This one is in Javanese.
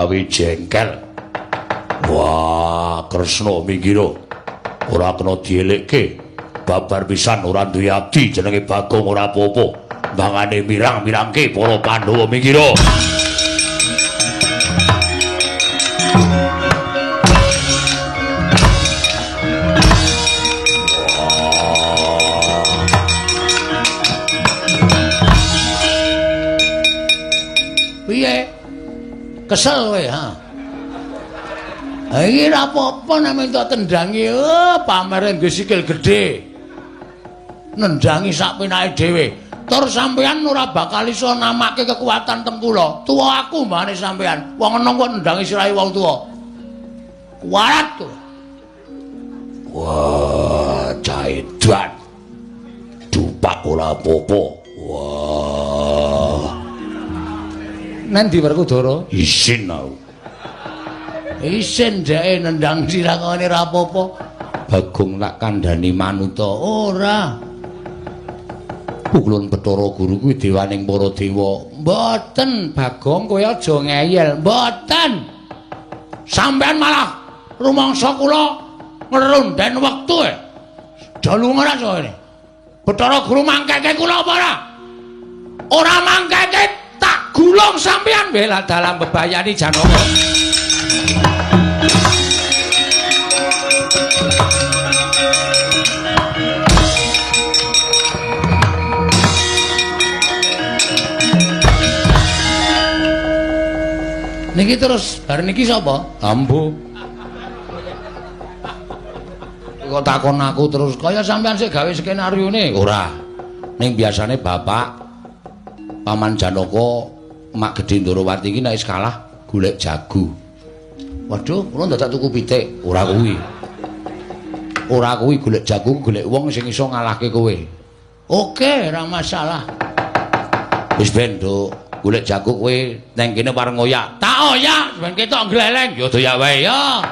gawe jengkel. Wah, Kresna minggiro. Ora kena dielekke. Babar pisan ora duwe abdi jenenge Bagong ora apa-apa. Mangane mirang-mirangke para Pandhawa minggiro. Piye? Kesel kowe, ha? Iki ora apa-apa nek minta tendangi, oh, pamere nggo sikil gedhe. Nendangi sak penake dhewe. Tur sampean ora bakal iso namake kekuatan teng kula. Tuwa aku mbane sampean. Wong enom kok nendangi sirahe wong tuwa. Kuwarat kowe. Wah, caedan. Dupak ora apa-apa. Wah. Nang ndi Werkudara? Isin aku. Isin dheke nendang sirah ngene ora apa-apa. Bagong tak kandhani manuta. Ora. Pukulun Bathara Guru kuwi dewaning para dewa. Mboten, Bagong, kowe aja ngeyel. Mboten. Sampeyan malah rumangsa kula ngerunden wektu e. Dalu ora kene. Bathara Guru mangkeke kula apa ora? Ora mangkeke tak gulung sampeyan bela dalam bebayani Janaka. Niki terus bar niki sapa? Ambu. Kok takon aku terus kaya sampean sik gawe skenaryone? Ora. Ning biasane bapak Paman Janaka Mak Gedhe Ndorowati iki nek wis kalah golek jago. Waduh, kula dadak tuku pitik. Ora kuwi. Ora kuwi golek jago, golek wong sing iso ngalahke kowe. Oke, ora masalah. Wis ben, Nduk. Golek jago kowe nang kene pareng oyak. Tak oyak ben ketok gleleng. Ya doyak wae ya.